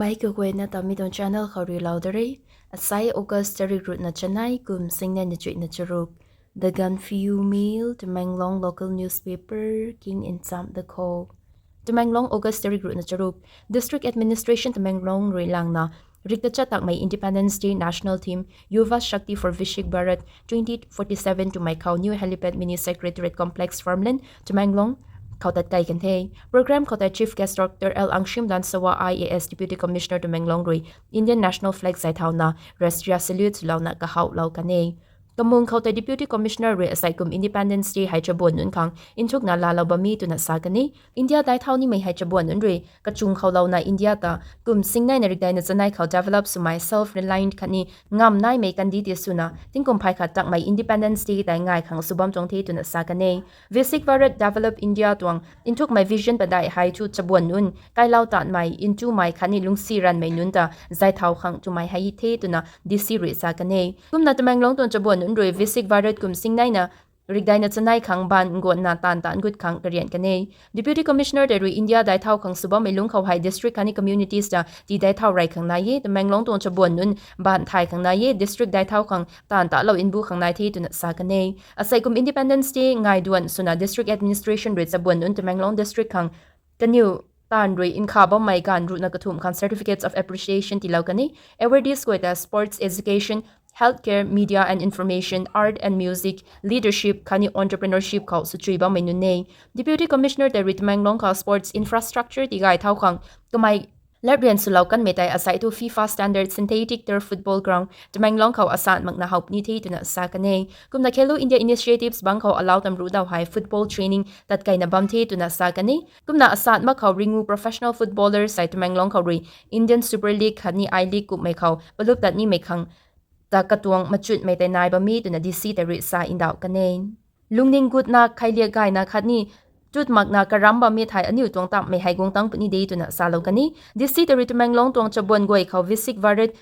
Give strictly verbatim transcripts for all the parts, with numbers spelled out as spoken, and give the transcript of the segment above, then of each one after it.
Bai kaguayna ta mi tuang channel khou riulou da re. Asai August tarik ruhna chanei kum singnei na chuihna charuk. The Gaanphiu Mail, Tamenglong local newspaper, king in cham the kho. Tamenglong, August tarik ruhna charuk. District Administration Tamenglong rui langna, rikta chat takmei Independence Day National Theme, Yuva Shakti for Viksit Bharat twenty forty-seven twmei khou New Helipad Mini Secretariat Complex, Farmland, Tamenglong khou tatkai kan the. Program khou tei Chief Guest Doctor L Angshim Lansawa, I A S, Deputy Commissioner Tamenglong rui Indian National Flag zay thauna Rashtriya Salute swlouna kahawlou kan e. Kamung khou tei Deputy Commissioner rui asai kum Independence Day hei chabuan nunc khang nthukna laalou bam e twna sa kan e. India daic thau nimei hei chabuan nunc rui kachung khou louna India ta kum singnei na rikdai na chanei khou develop swmei self-reliant khatni ngam naimei kandi ti swna tingkum phay khat takmei Independence Day tei ngai khang sw bam tuang the twna sa kan e. Viksit Bharat Develop India tuang nthukmei vision padeih hei thu chabuan nunc kailou tanmei, ntumei khatni lungcsi ranmei nunc ta zay thau khang twmei hei the twna D C rui sa kan e. Kumna Tamenglong tuang chabuan nunc rui Viksit Bharat kum singnei na rikdai na chanei khang baanv nguanna taanv tan gut khang karian kan e. Deputy Commissioner tei rui India daic thau khang sw bammei lungc khou hei district khatni communities ta ti daic thau rey khang nai e, Tamenglong tuang chabuan nunc baanv thay khang nai e, district daic thau khang taanv talou nbu khang nai the twna sa kan e. Asei kum Independence Day ngai duan swna District Administration rui chabuan nunc Tamenglong District khang kaniw taanv rui nkha bammei ganv ruhna kathumh khang Certificates of Appreciation tiilou kan e. Awardees guay ta sports, education, healthcare, media and information, art and music, leadership khatni entrepreneurship khou swchui bammei nunc e. Deputy Commissioner tei rui Tamenglong khou sports infrastructure tigay thau khang kamei laprian swlou kanmei tei asei thu FIFA standard synthetic turf football ground Tamenglong khou asan makna how puni the twna sa kan e. Kumna Khelo India initiatives bangc khou alau tamruh daw hei football training tatkeina bam the twna sa kan e. Kumna asan mak khou ringu professional footballers hei Tamenglong khou rui Indian Super League khatni I-League kummei khou palup tat nimei khang ta katuang machutmei tei nai bam e twna D C tei rui sa ndauh kan e. Lungning gutna, khailiak gayna khatni tut makna karam bammei thei aniu tuang tamhmei hei guang tang puni de twna salou kan e. D C tei rui Tamenglong tuang chabuan guay khou Viksit Bharat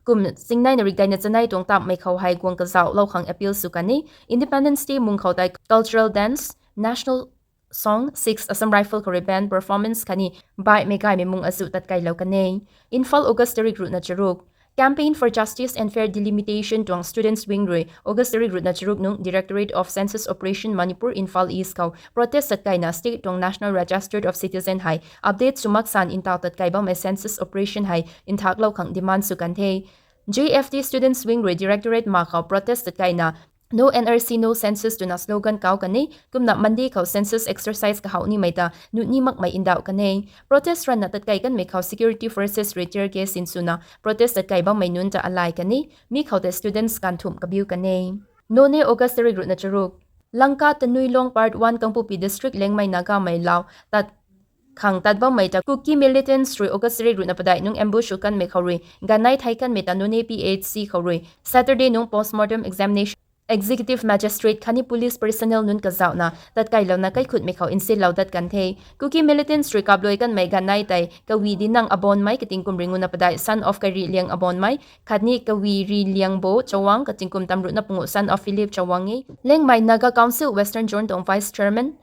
kum singnei na rikdai na chanei tuang tamhmei khou hei guang kazauhlou khang appeal sw kan e. Independence Day mung khou tei cultural dance, national song, six Assam Rifle khou rui band performance khatni baihmei gaymei mung azuh tatkeilou kan e. Imphal, August tarik ruhna charuk. Campaign for Justice and Fair Delimitation tuang Students' Wing rui August tarik ruhna charuk nung Directorate of Census Operation Manipur, Imphal East khou protest tatkeina state tuang National Register of Citizen hei update sw mak san ntau tatkei bammei census operation hei nthaklou khang demand sw kan the. J F D Students' Wing rui Directorate ma khou protest tatkeina No N R C, No Census twna slogan kau kan e. Kumna Monday khou census exercise kahouh nimei ta nuh ni makmei ndauh kan e. Protest ranna tatkei kanmei khou security forces rui tear gas sinswna protest tatkei bammei nunc ta alai kan e. Mi khou tei students ganvthumh kabiu kan e. Noney, August tarik ruhna charuk. Langka Tanuilong Part One, Kangpokpi District, Liangmai Nagamei lau tat khang tat bammei ta Kuki militants rui August tarik ruhna padeih nung ambush sw kanmei khou rui ganvnei thei kanmei ta Noney P H C khou rui Saturday nung postmortem examination Executive Magistrate khatni police personnel nunc kazauhna tatkeilouna kaikhutmei khou nsinlou dat kan the. Kuki militants rui kapluai kanmei ganvnei tei Kawi Dinang Abonmei katingkum ringuna padeih, son of Kairiliang Abonmei, khatni Kawi Riliangbo Chawang katingkum tamruhna pungu, son of Philip Chawang e. Liangmai Naga Council Western Zone tuang Vice Chairman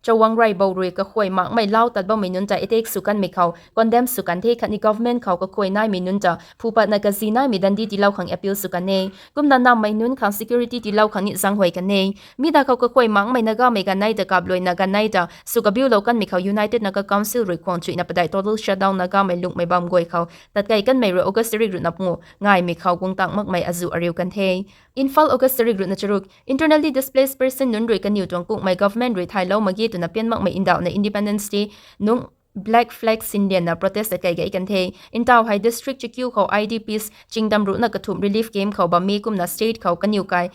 Chawang Raibo rui kakhuay makmei lau tat bammei nunc ta attack sw kanmei khou condemn sw kan the khatni government khou kakhuay naimei nunc ta phupatna kazi naimei dandi tiilou khang appeal sw kan e. Kumna nammei nunc khang security tiilou khang ni zaenghuay kan e. Mi da khou kakhuay makmei Nagamei ganvnei ta kapluaina ganvnei ta sw kabiulou kanmei khou United Naga Council rui khwang chuihna padeih total shutdown Nagamei lungmei bam guay khou tatkei kanmei rui August tarik ruhna pungu ngaimei khou guang tang makmei azuh ariu kan the. Imphal, August tarik ruhna charuk. Internally displaced person nunc rui kaniw tuang kukmei government rui thaylou mak ge twna pian makmei ndauhna Independence Day nung black flag sinlianna protest tatkei gei kan the. Ntau hei district chakiu khou I D Ps chingdam ruhna kathumh relief camp khou bammei kumna state khou kaniw kai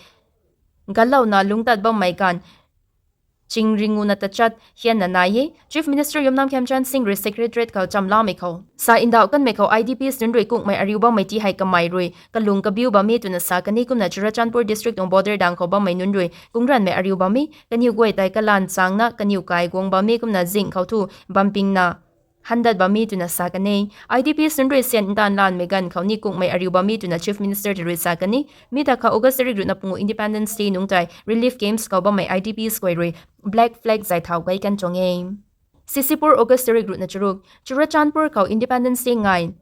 galouna lungc tat bammei ganv ching ringuna tachat hianna nai e. Chief Minister Yumnam Khemchand Singh rui Secretariat khou chamlamei khou sa ndauh kanmei khou I D Ps nunc rui kukmei ariu bammei ti hei kamei rui kalung kabiu bam e twna sa kan e. Kumna Churachandpur District tuang border dang khou bammei nunc rui kungranmei ariu bam e. Kaniw guay tei kalan changna kaniw kai guang bam e kumna zing khou thu bampingna handat bam e twna sa kan e. I D Ps nunc rui syan ntan lanmei ganv khou ni kukmei ariu bam e twna Chief Minister tei rui sa kan e. Mi da khou August tarik ruhna pungu Independence Day nung tei relief camps khou bammei I D Ps guay rui black flag zay thau kai kan tuang e. Sisipur, August tarik ruhna charuk. Churachandpur khou Independence Day ngai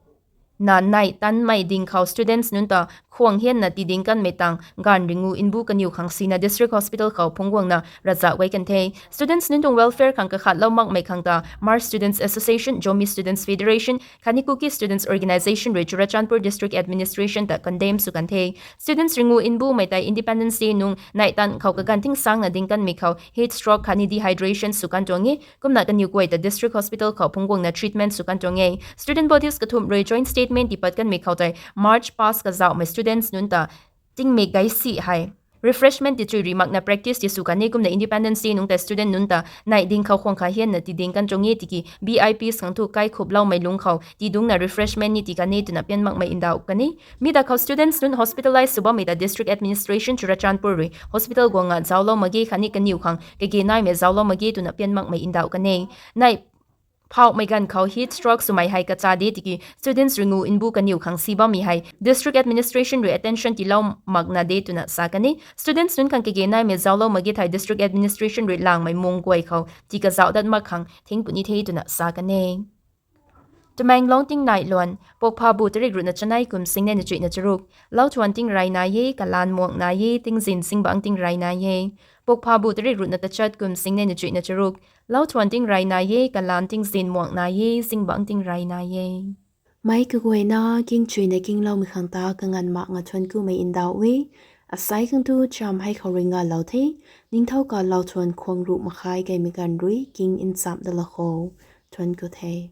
na neih tanmei ding khou students nunc ta khwang hianna tiding kanmei tang ganv ringu nbu kaniw khang sina district hospital khou phungc guangna ravzauh guay kan the. Students nunc tuang welfare khang kakhatlou makmei khang ta Hmar Students Association, Zomi Students Federation khatni Kuki Students Organisation rui Churachandpur District Administration ta condemn sw kan the. Students ringu nbumei tei Independence Day nung neih tan khou kaganv thingsangna ding kanmei khou heat stroke khatni dehydration sw kan tuang e. Kumna kaniw guay ta district hospital khou phungc guangna treatment sw kan tuang e. Student bodies kathumh rui joint statement tipat kanmei khou tei march past kazauhmei students nunc ta tingmik gaisi hei refreshment ti chui ri makna practice ti sw kan e. Kumna Independence Day nung tei student nunc ta neih ding khou khwang kha hianna tiding kan tuang e tiki V I Ps khang thu kaikhuploumei lungc khou tidungcna refreshment ni ti kan e twna pian makmei ndauh kan e. Mi da khou students nunc hospitalize sw bammei ta district administration Churachandpur rui hospital guangna zauclou mak ge khatni kaniw khang kage naimei zauclou mak ge twna pian makmei ndauh kan e. Neih phauhmei ganv khou heat stroke swmei hei kacha de tiki students ringu nbu kaniw khang si bammei hei district administration rui attention tiilou makna de twna sa kan e. Students nunc khang kage naimei zauclou mak ge thei district administration rui langmei mung guay khou ti kazauh dat mak khang thing puni the twna sa kan e. Tamenglong tingnai luan, Pokphabu tarik ruhna chanei kum singnei na chuihna charuk, lauthuan tingrey nai e, kalaan muang nai e, tingzin zingbangc tingrey nai e. Pokphabu tarik ruhna tachat kum singnei na chuihna charuk, lauthuan tingrey nai e, kalaan tingzin muang nai e, zingbangc tingrey nai e. Meic kaguayna kingchuina kingloumei khang ta kanganv mak nga thuan kumei ndauh e. Asei khang tu cham hei khou rui ngalou the, ningthow ka lauthuan khwang ruh makhai gaymei ganv rui king nchamh da la kho. Thuan ku the.